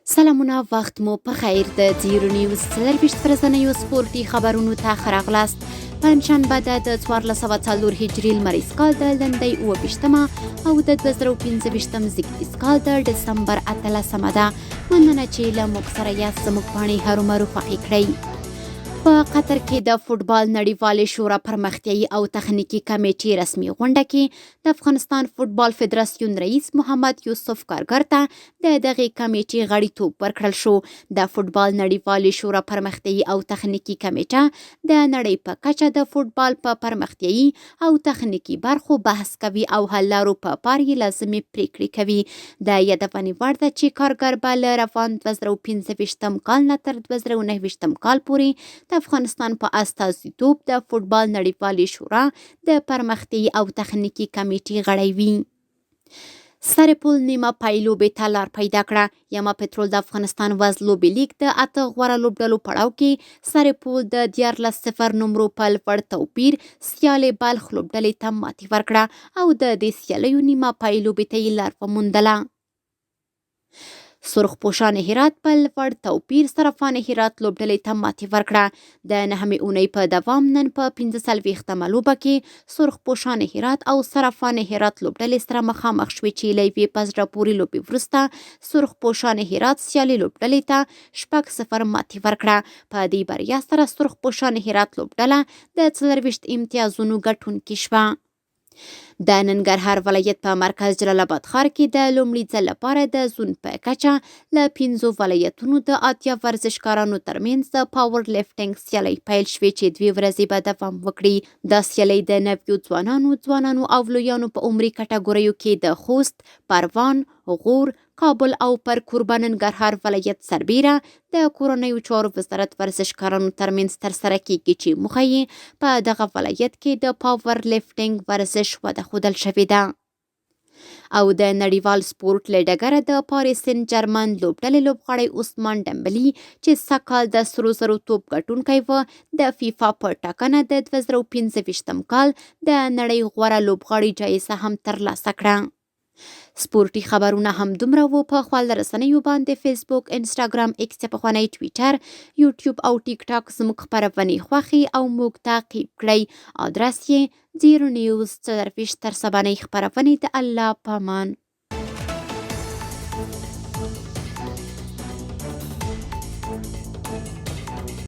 سلامونه وخت مو په خیر د زیرو نیوز 24 ورځنیو سپورتي خبرونو ته ښه راغلاست. پنجشنبه ده د 1404 هجري لمریز کال د لندۍ 27مه او د 2025 زیږدیز کال د ډسمبر 18مه ده. مننه چې له موږ سره یاست. زموږ پاڼې هرومرو خوښې کړئ. په قطر کې د فوټبال نړیوالې شورا پرمختیایي او تخنیکي کمېټې رسمي غونډه کې د افغانستان فوټبال فدراسیون رئیس محمد یوسف کارګر ته د دغې کمېټې غړیتوب ورکړل شو. د فوټبال نړیوالې شورا پرمختیایي او تخنیکي کمېټه د نړۍ په کچه د فوټبال په پرمختیایي او تخنیکي برخو بحث کوي او حل لارو په پار یې لازمې پرېکړې کوي. د یادونې وړ ده چې کارګر به له روان 2025 کال نه تر 2029 کال پورې د افغانستان په استازیتوب د فوټبال نړیوالې شورا د پرمختیایي او تخنیکي کمېټې غړی وي. سرپل نیمه پایلوبې ته لار پیدا کړه. یما پترول د افغانستان وزلوبې لیګ د اته غوره لوبډلو پړاو کې سرپل د 13-0 نمرو په لوړ توپیر سیالې بلخ لوبډلې ته ماتې ورکړه او د دې سیالیو نیمه پایلوبې ته یې لار وموندله. سرخ پوشان هرات په لوړ توپیر صرافان هرات لوبډلې ته ماتې ورکړه. د نهمې اونۍ په دوام نن په 45مه لوبه کې سرخ پوشان هرات او صرافان هرات لوبډلې سره مخامخ شوې چې له یوې په زړه پورې لوبې وروسته سرخ پوشان هرات سیالي لوبډلې ته 6-0 ماتې ورکړه. په دې بریا سره سرخ پوشان هرات لوبډله د 24 امتیازونو ګټونکې شوه. د ننګرهار ولایت په مرکز جلال آباد ښار کې د لومړي ځل لپاره د زون په کچه له پنځو ولایتونو د 80 ورزشکارانو ترمنځ د پاور لیفټینګ سیالۍ پیل شوې چې دوې ورځې به دوام وکړي. دا سیالۍ د نویو ځوانانو، ځوانانو او لویانو په عمري کټګوریو کې د خوست، پروان، غور، کابل او پر کوربه ننګرهار ولایت سربیره د کورنیو چارو وزارت ورزشکارانو ترمنځ ترسره کیږي چې موخه یې په دغه ولایت کې د پاور لیفټینګ ورزش وده ښودل شوې ده. او د نړیوال سپورټ له ډګره د پاریس سن جرمن لوبډلې لوبغاړی عثمان ډمبلي چې سږکال د سرو زرو توپ ګټونکی و، د فیفا په ټاکنه د 2025 کال د نړۍ غوره لوبغاړي جایزه هم ترلاسه کړه. سپورټي خبرونه هم دومره وو. په خواله رسنیو باندې فیسبوک، انسټاګرام، ایکس یا پخوانی ټویټر، یوټیوب او ټیک ټاک زموږ خپرونې خوښي او موږ تعقیب کړئ. آدرس یې زیرو نیوز 24. تر سبانۍ خپرونې د الله پامان.